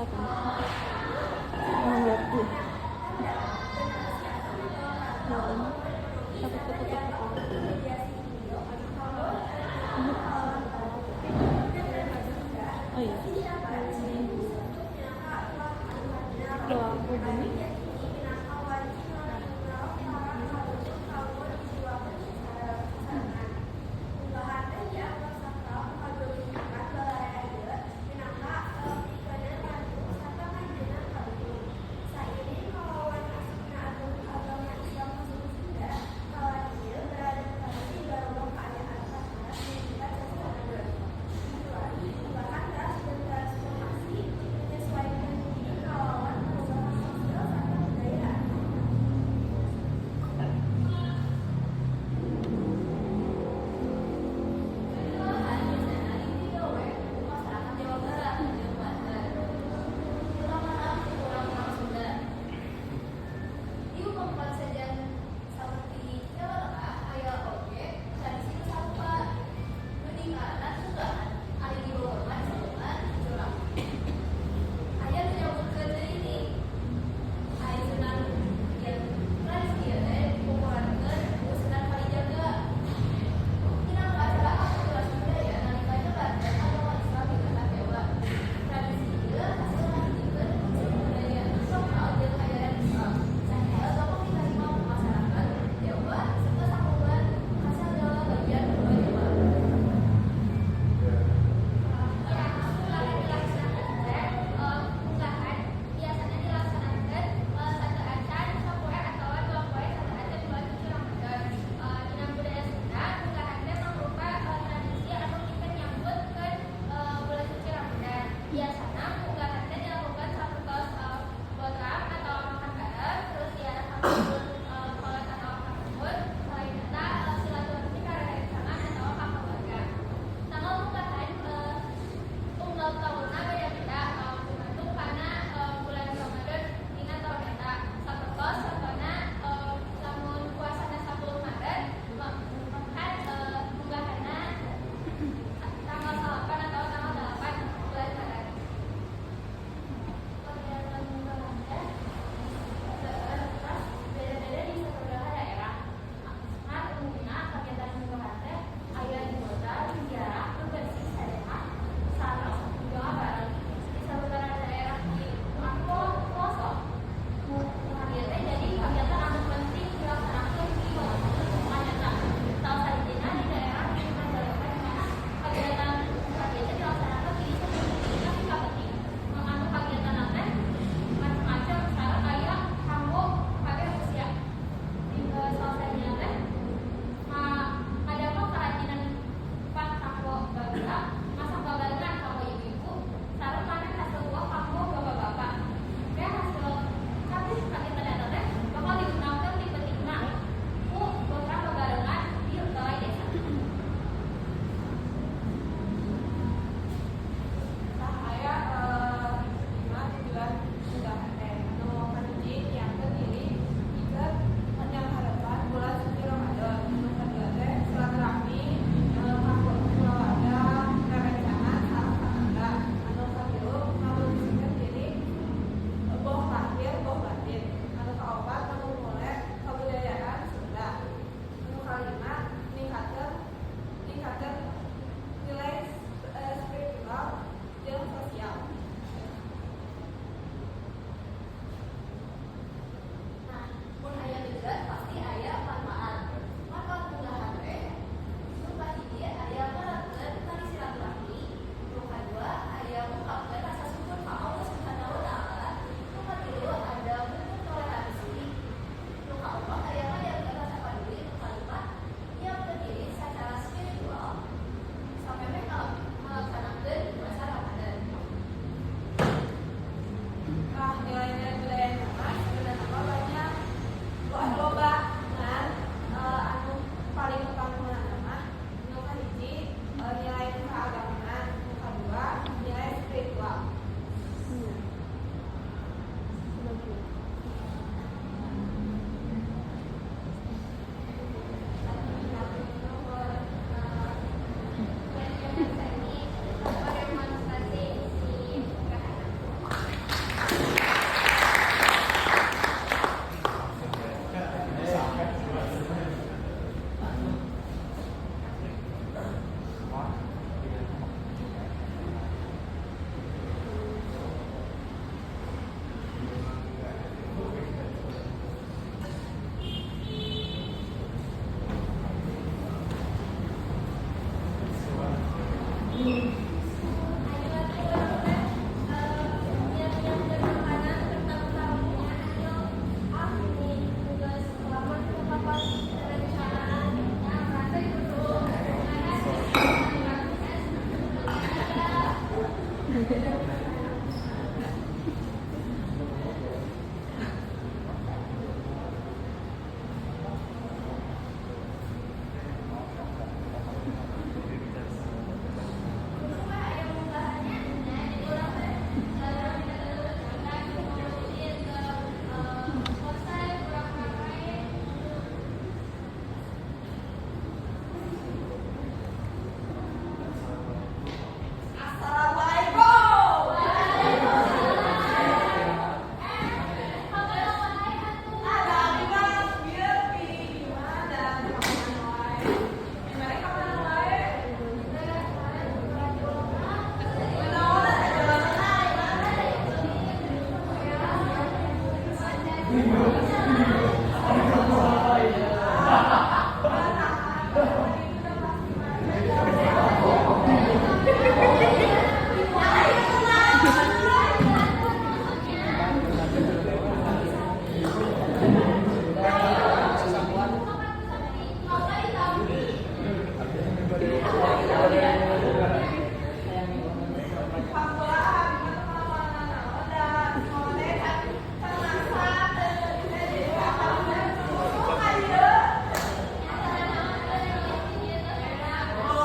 Kelihatan. Mau ngeliat gue. Kelihatan. Takut ketutup kepala. Oh iya. Kalau aku gini,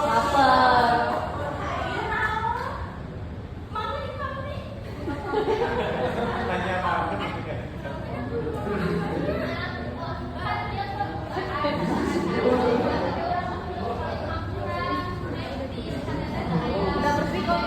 Lapar. Udah bersih kok.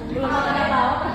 Belum makan apa-apa.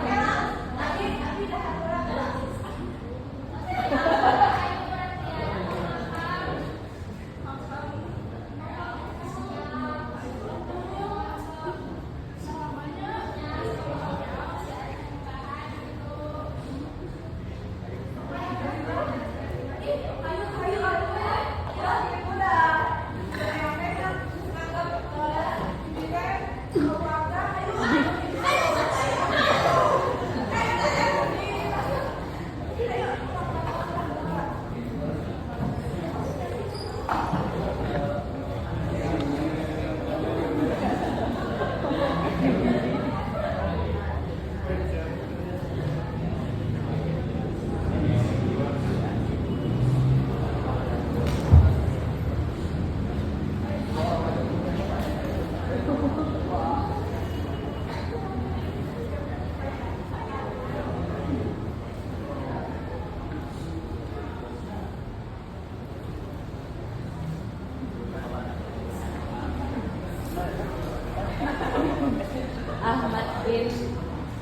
Ahmad bin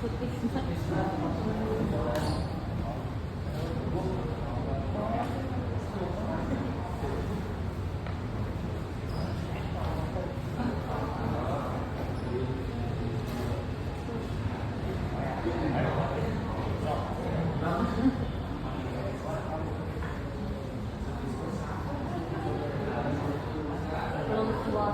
Sutisna. Belum tua.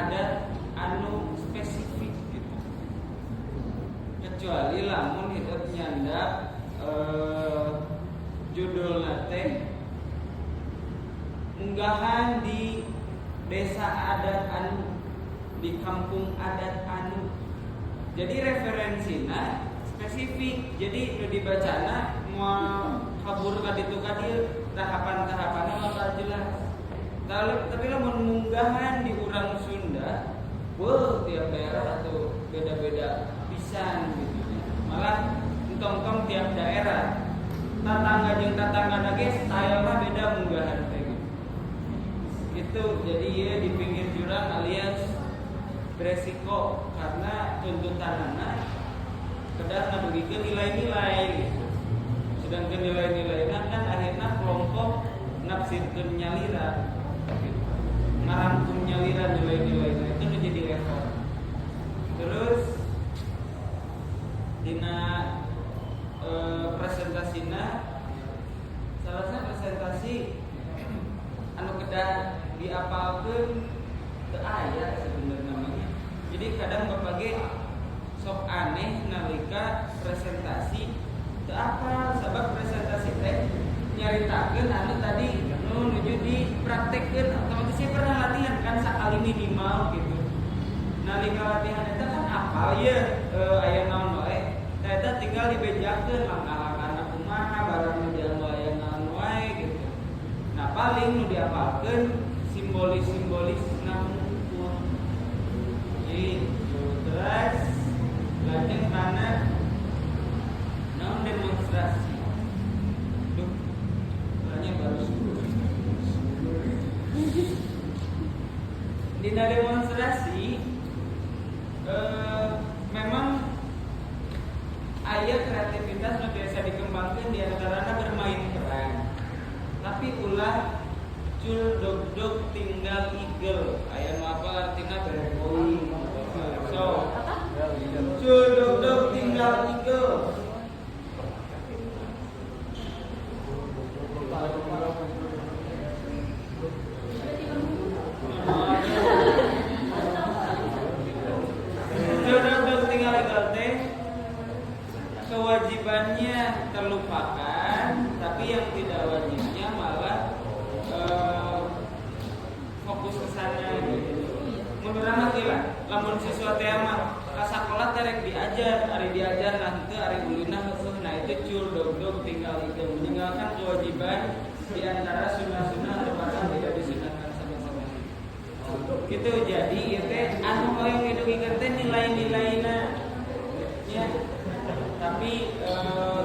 adat anu spesifik gitu, kecuali lamun hidup nyandak judul teh munggahan di desa adat anu, di kampung adat anu, jadi referensinya spesifik. Jadi nu dibacana mau kabur ka ditu ka dieu, tahapan-tahapannya bakal jelas. Tapi lamun munggahan di urang Sunda, wah, tiap daerah atau beda-beda pisan gitu. Malah entong-entong tiap daerah, tatangga jeung tatangga ge stylenya beda munggahan teh gitu. Gitu. Jadi ya di pinggir jurang alias beresiko karena tuntutanana kedah ngadugikeun nilai-nilai gitu. Sedangkan nilai-nilainya kan akhirnya kelompok nafsirkeun nyalira gitu. Ngarangkum nyalira nilai-nilainya itu menjadi effort. Terus dina presentasina, salah satu presentasi anu kedah diapalkeun teu aya sebenarnya namanya. Jadi kadang bapak ge sok aneh nalika presentasi teu apal, sabab presentasi teh nyaritakeun anu tadi nu nuju dipraktekkeun. Otomatis saya pernah latihan kan sakali minimal gitu. Nalika latihan eta kan apal ye aya naon wae. Tah, eta tinggal dibejakeun langkah-langkahna kumaha, barang nu dianggo aya naon wae gitu. Nah, paling nu diapalkeun simbolis-simbolis hungkul gitu. Terus lajeng kana naon, demonstrasi. Duh, tanya baru. Dina demonstrasi memang aya kreativitas nu biasa dikembangkan, di antaranya bermain peran, tapi ulah cul dog dog tinggal igel. Aya nu apa artinya, bere poin so. Apa? Cul dog dog tinggal igel. Cul dog dog tinggal igel teh kewajibannya terlupakan, tapi yang tidak wajibnya malah fokus ke sana gitu. Menurut amat lah, lamun siswa teh mah ka sakola teh rek diajar, ari diajar nah henteu, ari ulinna heueuh. Nah, itu cul dog dog tinggal igel, meninggalkan kewajiban di antara sunnah-sunnah atau bahkan tidak disunahkan sama sekali. Gitu. Jadi ieu teh anu hoyong didugikeun teh nilai-nilaina ya. Tapi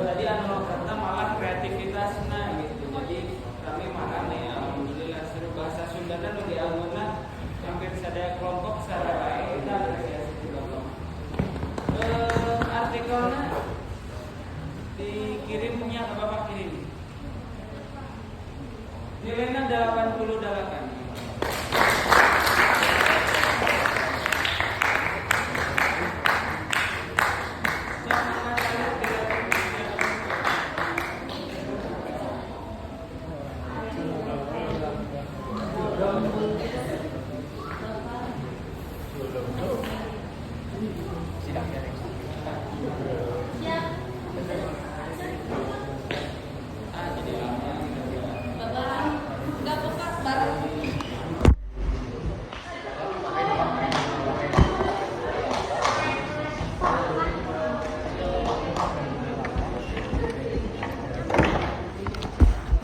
tadi anu lokatna malah kreativitasna gitu. Jadi kami marane, alhamdulillah seru. Bahasa Sunda nu dialmuna hampir sadaya kelompok sararea, kita apresiasi ku Bapak. Artikelnya dikirimnya ke Bapak, kirim. Nilainya 88.